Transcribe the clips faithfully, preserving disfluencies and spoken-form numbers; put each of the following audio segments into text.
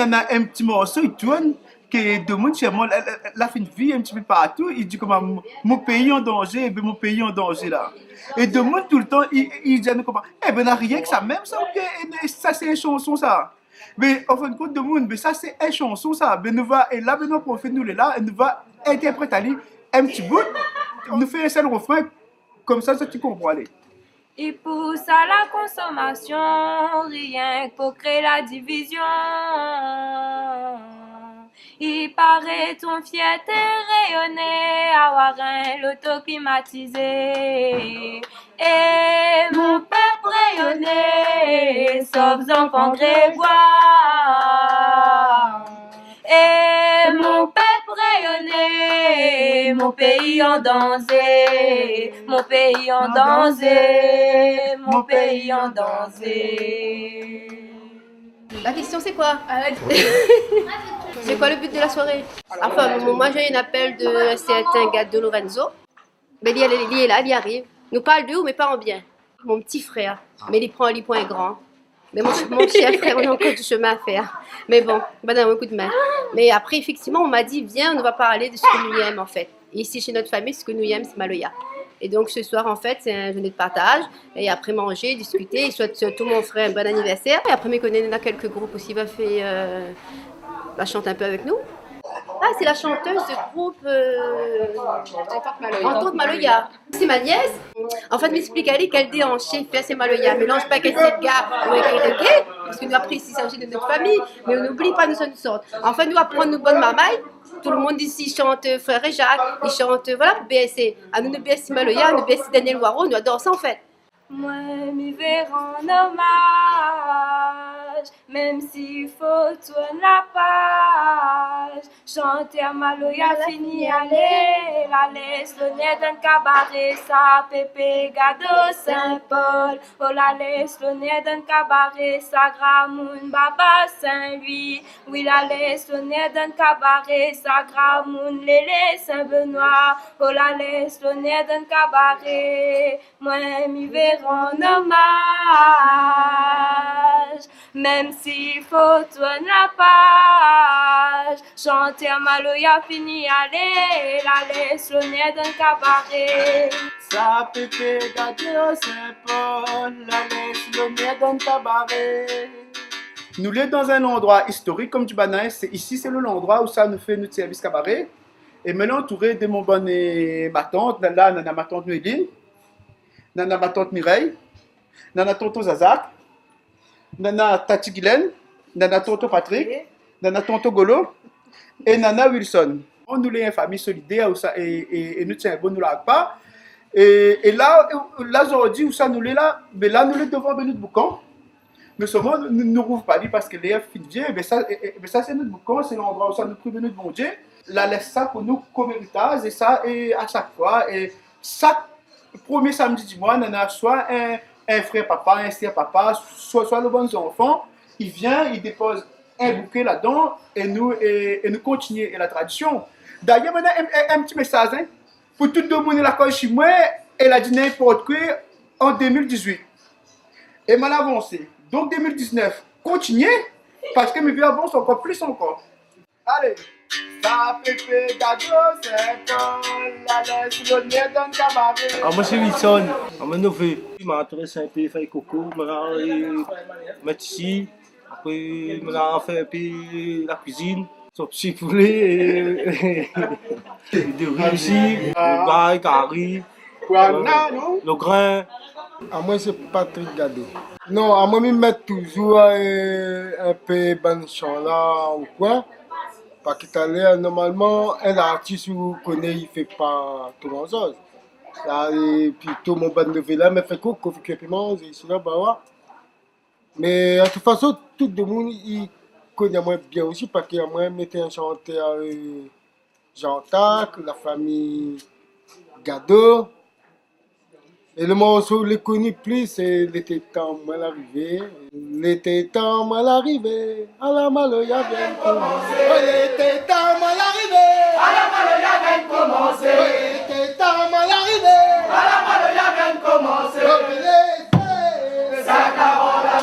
Néna in ti morso i tourn, ke domoun, sirman, la, la, la fine vi in ti pé partou, i di koman, mon péi an danzé, ében, mon péi an danzé la. É domoun toultan i, i di anou koman, ében, na rienk sa mèm sa, oubien, é, é sa sé in shanson sa. Mé an fin d'kont, domoun, mé sa sé in shanson sa. Mé nou va, é la, mé nou profit, nou lé la, é nou va intèrprèt ali in ti bout. Nou fé in sèl refrin, konmsa, sa ti konpran, alé. I pous a la konsomasion, rienk pou kréé la divizion. I paré ton fièrté réyoné, avoir in loto klimatizé. É mon pèp réyoné, sof zanfan Grégoire. É mon pèp réyoné, mon péi an danzé, mon péi an danzé, mon péi an danzé. La question, c'est quoi ? C'est quoi le but de la soirée ? Enfin, moi, j'ai un appel de un certain Gado Lorenzo. Mé li, li, li lé la, li ariv. Nou parl de ou, mé pa an bien. Mon ti frèr, mé li pran ali pou in gran. Mé mon, mon ti frèr, nou na ankor di shomin a fèr. Mé bon, banna, in kou d'min. Mé apré, éfèktivman, on m'a dit, viens, on va parler de ce que nous aimons, en fait. Et ici, chez notre famille, ce que nous aimons, c'est maloya. Et donc, ce soir, en fait, c'est un journée de partage. É apré manzé, diskité, é souèt sirtou mon frèr in bon anivèrsèr. É apré, mi koné néna kèlk group osi va fé, euh, va shant in pé avèk nou. Ah, c'est la chanteuse de groupe, euh, Entente Maloya. Entente Maloya. C'est ma nièce. An fèt, mi éksplik ali kèl déhanché, fé sé maloya. Mélanz pa kèl séga ou kèl reggae, parske nou apré, i s'agit de notre famille, mé nou oubli pa nou, sa nou sort. An fèt, nou aprann nou bann marmay. Tout le monde ici chante Frère Jacques, i shant, voilà, pou bèsé. Anou, nou bèsé maloya, nou bèsé Daniel Waro, nou ador sa, an fèt. Moin, mi vé rann omaz, mèm si fo tourn la paz. Shantèr maloya fini alé, la lès lonèr dann kabaré, sa Pépé Gado Sin-Pol. Oh, la lès lonèr dann kabaré, sa gramoun Baba Sin-Lwi. Wi, la lès lonèr dann kabaré, sa gramoun Lélé Sin-Benoi. Oh, la lès lonèr dann kabaré. Moin, mi vé rann omaz, mèm si fo tourn la paz. Shantèr maloya fini alé, la lès lonèr dann kabaré. Sa Pépé Gado Sin-Pol, la lès lonèr dann kabaré. Nou lé dan in landroi istorik, konm di banna, sé, isi, sé lo landroi ousa nou fé nout sèrvis kabaré. É mi lé antouré de mon bann, euh, matant. La, la, nana matant Noéline, nana matant Mireille, nana tonton Zazak, nana tati Guylaine, nana tonton Patrick, nana tonton Golo, é nana Wilson. Nou lé in fami solidèr, ousa, é, é, é nou tien bon, nou larg pa. É, é la, la, zordi, ousa nou lé la, mé la, nou lé dovan, bin, nout boukan. Mé solman, nou, nou rouv pa li parske lé fine vié, mé sa, é, é, mé sa, sé nout boukan, sé landroi ousa nou priv nout Bondié. La lès sa pou nou konm éritaz, é sa, é a shak foi, é shak promié samdi di moi, nana soi in, in frèr papa, in sèr papa, soi, soi lo bann zanfan, i vien, i dépoz in bouké ladan, é nou, é, é nou kontinié, é la tradision. Dayèr, mi néna in, in, in ti mésaz, in, pou tout domoun la koz si moin, é la di ninport koi an dé mil dizuit. É moin la avansé. Donk dé mil diznèf, kontinié, parske mi vé avans ankor plis ankor. Alé. Sa Pépé Gado Sin-Pol, la lès lonèr dann kabaré. Ah, moin sé Wilson. Ah, moin nové. Ma antouré in pé fèy koko, ma la, euh, mèt isi. Apré, ma la fé in pé la kuizine. Son ti poulé, euh, de ri isi, lo bay, kari. Pou Anna, non ? Lo grin. Ah, moin sé Patrick Gado. Non, ah, moin mi mèt touzour, euh, in pé bann shan la o koin. Parske talèr, normalman, in artis ou koné, i fé pa tro gran shoz. La, é pito mon bann nové la, mé fé koko, fé kui piman, isi laba, wa. Mé de tout fason, tout domoun i koné amoin bien osi, parske amoin mi té in shantèr, euh, Jean Tac, la fami Gado. É lo morso lé koni plis, sé Lété tan moin larivé. Lété tan moin larivé, ala maloya vien komansé. Lété tan moin larivé, ala maloya vien komansé. Lété tan moin larivé, ala maloya vien komansé. Lété. Sa karol la.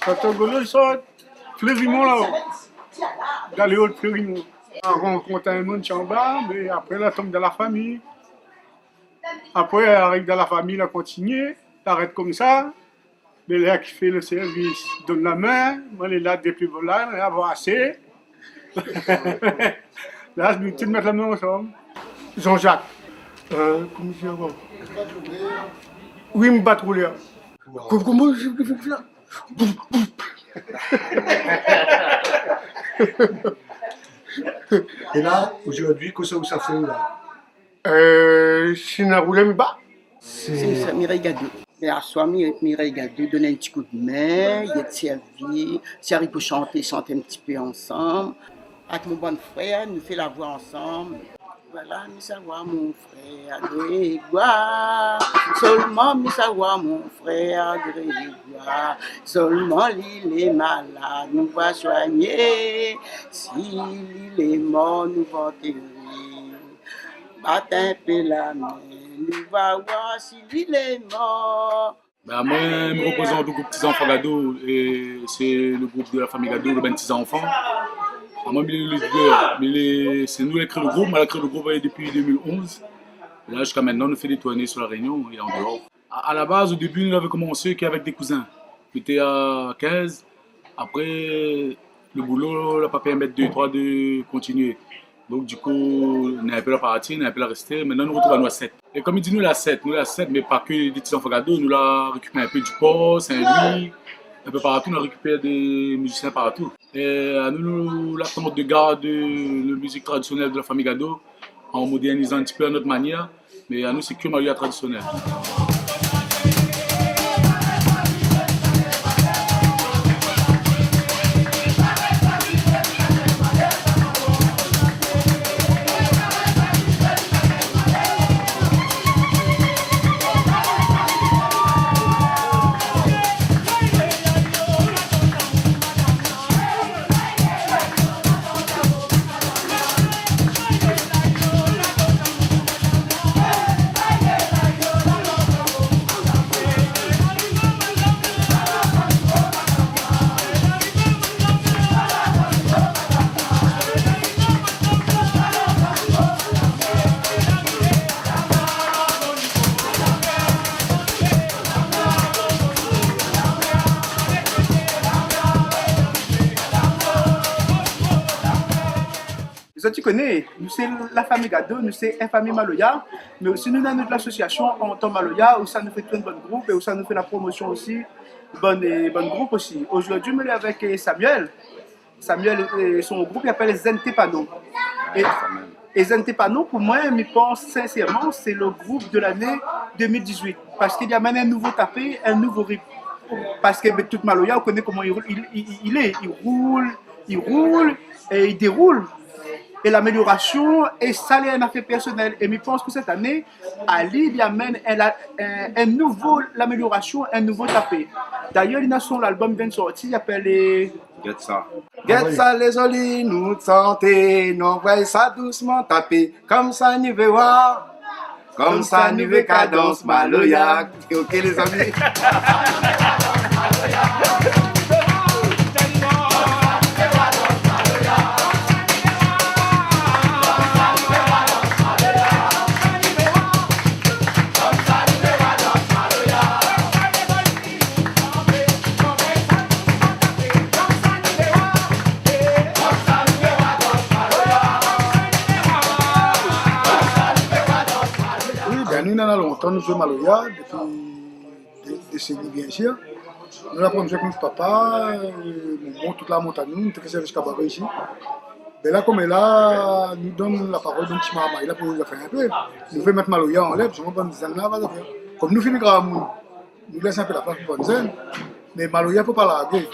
Plato Golo, li sort Flérimon la-o. Galéo Flérimon. La rankont in moun ti anba, mé apré la tonm dan la fami. Apré, ariv dan la fami, la kontinié, la rès konmsa. Mé lèr ki fé lo sèrvis, donn la min, moin lé la dépi volay, la avansi. La, nou tout mèt la min ansanm. Jean-Jacques. Euh, koman i di ankor ? Oui, mi bat roulèr. Ko-, koman i di, i fé sa ? Pouf, pouf. É la, zordi, kosa ou sa fé la ? Euh, si na roulèr, mi bat. Sé sa, Mireille Gadou. Mé aswar, Mi-, Mireille Gadou donn in ti koudmin, i èd sèrvi, si ariv pou shanté, shant in ti pé ansanm. Avèk mon bann frèr, nou fé la voi ansanm. Voilà, mi sa voir mon frèr Grégoire. Solman, mi sa voir mon frèr Grégoire. Solman, li lé malad, nou va soigné. Si li lé mor, nou va antéré. Bat in pé la min, nou va voir si li lé mor. Bin, moin, mi reprézant le groupe Ti Zanfan Gado, é sé le groupe de la famille Gado, le bann Ti Zanfan. A, moin, mi lé le leader, mi lé, sé nou la kré le groupe, moin la kré le groupe, euh, dépi deux mille onze. É la, ziska mintnan, nou fé dé tourné sur La Réunion é an déor. A, a la baz, o débi, nou lavé komansé k'avèk dé kouzin. Nou té a kinz. Apré, le boulo la pa pèrmèt dé troi de kontinié. Donk, dikou, na in pé la parti, na in pé la rèsté. Mintnan, nou retrouv anou a sèt. É kom mi di, nou la sèt, nou la sèt, mé pa ke dé Ti Zanfan Gado, nou la rékipèr in pé Duport, Saint-Louis, in pé partou, nou la rékipèr dé mizisien partou. É anou, nou, la tann de gard le mizik tradisionèl de la fami Gado, an modèrnizan in ti pé a nout manièr, mé anou, sé ke maloya tradisionèl. Zot i koné, nou sé la fami Gado, nou sé in fami maloya, mé osi nou néna nout lasosiasion Antan Maloya, ousa nou fé tourn bann group é ousa nou fé la promosion osi bann, é, bann group osi. Zordi, mi lé avèk, é, Samuel. Samuel, é, son group i apèl Zen Té Pa Non. É, é Zen Té Pa Non, pou moin, mi pans sinsèrman, sé le group de lané deux mille dix-huit. Parske li amenn in nouvo tapé, in nouvo ritm. Parske, bin, tout maloya, ou koné koman i roul, i, i, i, i lé, i roul, i roul é i déroul. É laméliorasion, é sa lé in afèr pèrsonèl. É mi pans ke sèt ané, ali, li amenn in la-, in, in nouvo laméliorasion, in nouvo tapé. Dayèr, li na son lalbom i vien sorti, i apèl, é, Gèt sa. Gèt sa, lé zoli nout santé, nou anvoy sa dousman tapé. Komsa nou vé oir. Komsa nou vé kadans maloya. Ok, lé zami. Oui, bin, nou néna lontan nou zoué maloya, dépi dé désèni, bien sir. Nou la aprann zoué avèk nout papa, euh, momon, tout la mont anou, nou té fé sèrvis kabaré isi. Bin la, koméla, nou donn la parol bann ti marmay la pou zafèr in pé. Nou vé mèt maloya anlèr, solman bann zenn la va zafèr. Kom nou fini gramoun, nou lès in pé la plas pou bann zenn. Mé maloya, fo pa largé.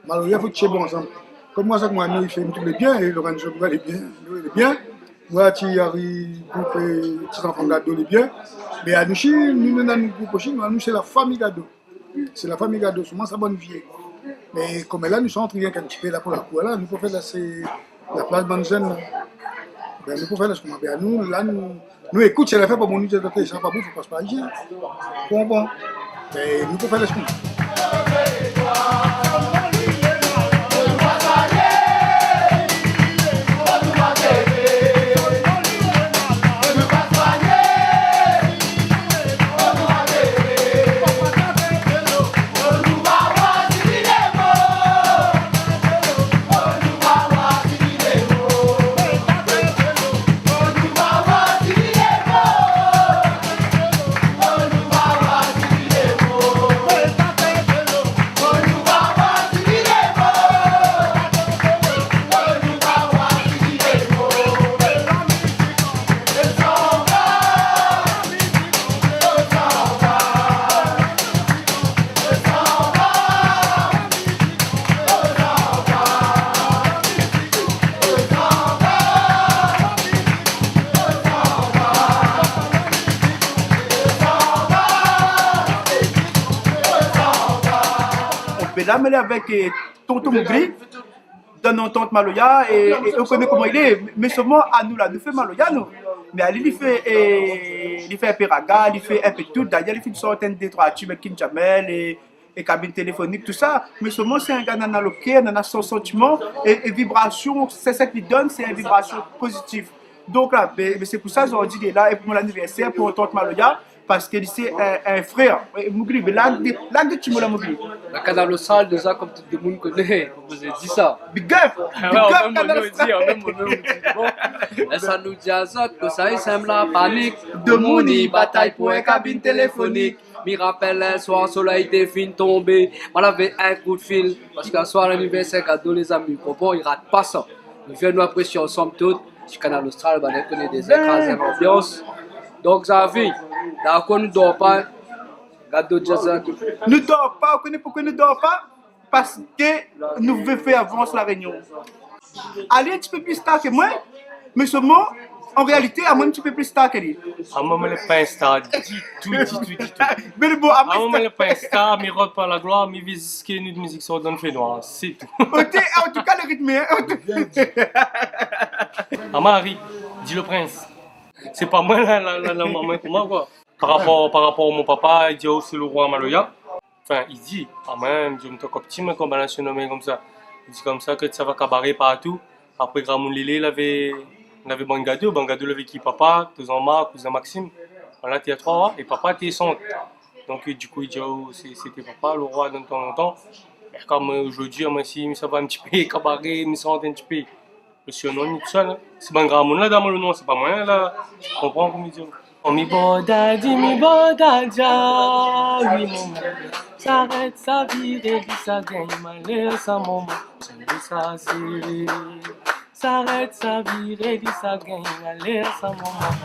Maloya, fo tié bon ansanm. Kom moin, sak moin, nou, i fé, nou tout lé bien, é Lorenzo, nou lé bien, nou lé bien. Moin, Thierry, group, é, Ti Zanfan Gado, lé bien. Mé anou osi, nou, nou néna nout group osi, nou, anou, sé la fami Gado. Sé la fami Gado, solman sa bann vié. Mé koméla, nou sort rienk in ti pé la pou la kour la, nou pou fé lès la plas bann zenn la. Bin, nou pou fé lès koman, bin, nou, la, nou, nou ékout, sé la fé pa bon, nou di, sa pa bon, fo pas par isi. Konpran ? Bin, nou pou fé lès koman. La, mi lé avèk, eh, tonton Mowgli, dan Antant Maloya, é, é ou koné koman i lé. Mé solman, anou la, nou fé maloya, nou. Mé ali, li fé, eh, li fé in pé raga, li fé in pé tout. Dayèr, li fé in sort in dé troi tib èk King Jamel é, é kabine téléfonik, tousa. Mé solman, sé in gars nana lo kèr, nana son santiman, é, é vibrasion, sé sak li donn, sé in vibrasion pozitif. Donk la, bin, bin, sé pou sa, zordi, li lé la, é pou mon anivèrsèr, pou Antant Maloya, parske li sé in, in frèr. É Mowgli, bin, larg dé, larg dé ti mo la, Mowgli. La Kanal Austral, déza, konm tout demoun i koné, pa bezoin di sa. Big up! Ah ouais, big up, Kanal Austral. An mèm moman, nou di, an mèm moman, nou di, bon. Lès anou di azot, kosa i sèm la panik. Demoun i batay pou in kabine téléfonik. Mi rapèl in soir, solèy té fine tonbé. Moin lavé in koudfil, parske aswar lanivèrsèr Gado, lézami, konpran, i rat pa sa. Nou vien, nou apresié ansanm tout, si Kanal Austral, bann i koné déza, kraz lanbians. Donk, Xavi, dakor, nou dor pa, Gado Jazz. Nou dor pa, ou koné poukosa nou dor pa? Parske nou vé fé avans La Rényon. Ali in ti pé pli star ke moin, mé solman, an réalité, amoin in ti pé pli star ke li. Amoin, moin lé pa in star ditou, ditou, ditou. Mé bon, amoin, amoin, moin lé pa in star, mi rod pa la gloir, mi vé zis ke nout mizik sort dan fénoir, sé tou. Oté, an tou ka, lo ritm, hein. Amoin, Harry, di lo prins. Sé pa moin la, la, la, la momon pou moin, koi. Par rapor, par rapor mon papa, i di, oh, sé lo roi maloya. Anfin, i di, amoin, mi di, mi té ankor pti, moin, kan bann la surnomé konmsa. I di konmsa ke sa va kabaré partou. Apré, gramoun Lélé, lavé, lavé Bann Gado, Bann Gado lavé ki, papa, touzan Marc, kouzin Maxime. Voilà, té troi, é papa té sant. Donk, dikou, i di, oh, sé, sété papa, lo roi dan tan lontan. É konm, euh, zordi, moin, si mi sava in ti pé kabaré, mi sant in ti pé. Lo surnom, li tousèl, hein. Sé bann gramoun la done amoin lo nom, sé pa moin la. Konpran koman i di. Oh, mi bordadi, mi bordadia, oui, momon. Sarèt sa viré, li sa gingn malèr sa momon. Sa sé, sarèt sa viré, li sa gingn malèr sa momon.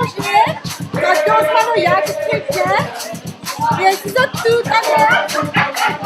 Sa dans maloya, sé tré bien. Bien, sé zot tout, alé.